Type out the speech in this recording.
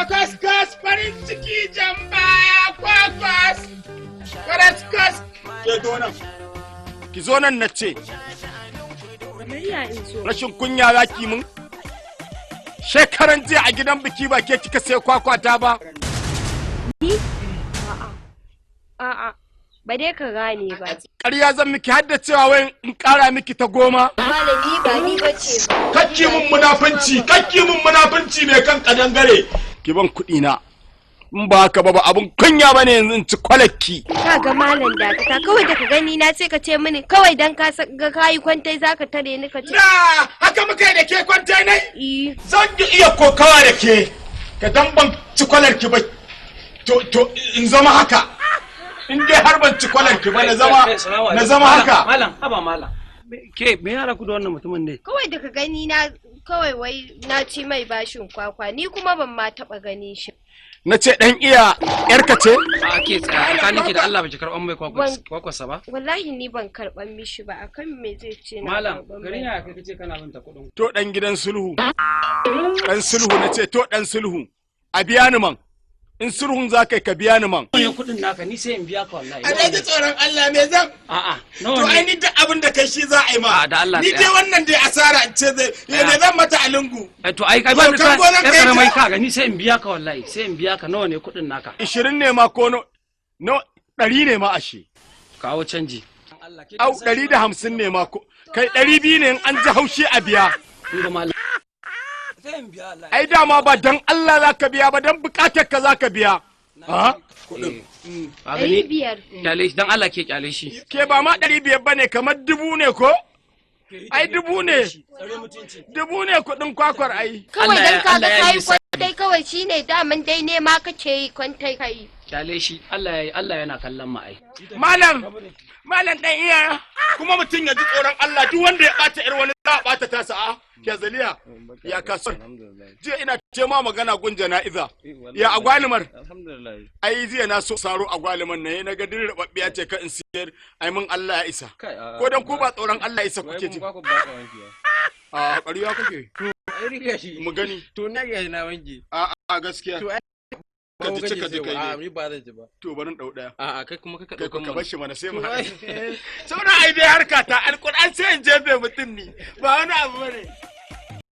Kwakas kas farin ciki jan baya kwakwas. Kwaras kas. Ke zo nan. Ki zo nan na ce. Kamar ya in zo? Rashin kunya za ki mun? Shekaran jiya a gidan biki ba ke kika sai kwakwata ba? Ni? A'a. A'a. Ba dai ka gane ba. Ƙarya zan miki har da cewa wai in ƙara miki ta 10. Malami, ba ni bace ba. Kakki mun munafunci, kakki mun munafunci mai kan kadangare. Ki ban kuɗi na. In ba haka ba, ba abun kunya bane yanzu in ci kwalakki. Ka ga malam, dakata, kawai da ka gani na sai ka ce mini kawai dan ka ga kayi kwantai zaka tare ni ka ce. Na haka muka yi da ke kwantai nai? Eh. Zan yi iya kokawa da ke. Ka dan ban ci kwalarki ba. To in zama haka. In dai har ban ci kwalarki ba, na zama haka. Malam, haba malam. Ke, me yara ku da wannan mutumin ne? Kawai da ka gani na kawai wai na ci mai bashin kwakwa, ni kuma ban ma taba gani shi. Na ce dan iya yarka ce? A ke, tsaya, tsakanin ki da Allah baki karban mai kwakwarsa ba? Wallahi ni ban karban mishi ba, akan me zai ce na Malam, karban gari mai? na kai kace kana bin ta kuɗin. To dan gidan sulhu. Dan sulhu na ce, to dan sulhu. A biya ni man. In sulhun za ka yi, ka biya ni man. Nawa ne kuɗin naka? Ni sai in biya ka wallahi. A dai tsoron Allah, me zan A'a, To nawa ai ne? ni duk abin da kai shi za a yi ma. A, da Allah Ni tsaya. dai wannan dai asara in ce zai ya ne zan mata a lungu. Eh, to ai kai ba To, ni kan ka gonan yar kai karamai ta. ka ga ni sai in biya ka wallahi, sai in biya ka. Nawa ne kuɗin naka? 20 ne ma ko no 100 ne ma ashe. Kawo canji. Au, 150 ne ma ko kai 200 ne, in an ji haushi a biya. In ga malam. Sai in biya Allah. Ai dama ba dan Allah za ka biya ba, dan bukatar ka za ka biya. Ha? Kuɗin. Ka Ɗari gani? biyar. Kyale shi dan Allah, ke kyale shi. Ke, ba ma 500 ba ne, kamar 1000 ne ko? Ai 1000 ne. 1000 ne kuɗin kwakwar ai. Kawai Allah dan ka Allah ga ya kayi yi sa- kwantai kawai shine daman dai ne ma kake yi kwantai kai. Kyale shi, Allah ya Allah yana kallon mu ai. Malam, malam dan iya. Kuma mutum ya ji tsoron Allah, duk wanda ya ɓata ƴar wani za a ɓata tasa a. Ke zaliya, ya kasuwar? Jiya ina ce ma magana gun jana'iza. Ya agwalimar? Alhamdulillah. Ai jiya na so saro agwalimar na, na ga dirin rababbiya ce ka in siyar, ai mun Allah ya isa. Kai, a'a. Ko dan ku ba tsoron Allah ya isa Wai kuke ji. kuma ba ka wanki ba. A ƙarya kake. Ai riga shi. Mu gani. To na ga na wanki. A gaskiya. To ai Ka ji cika ji kai A ne. ni ba zan ci ba. To bari in ɗau ɗaya. A'a, kai kuma ka Kai ɗaukan ka bar shi mana sai mu To haɗu. ai Sauran ai dai harka ta alƙur'an sai in jefe mutum ni. Ba wani abu bane.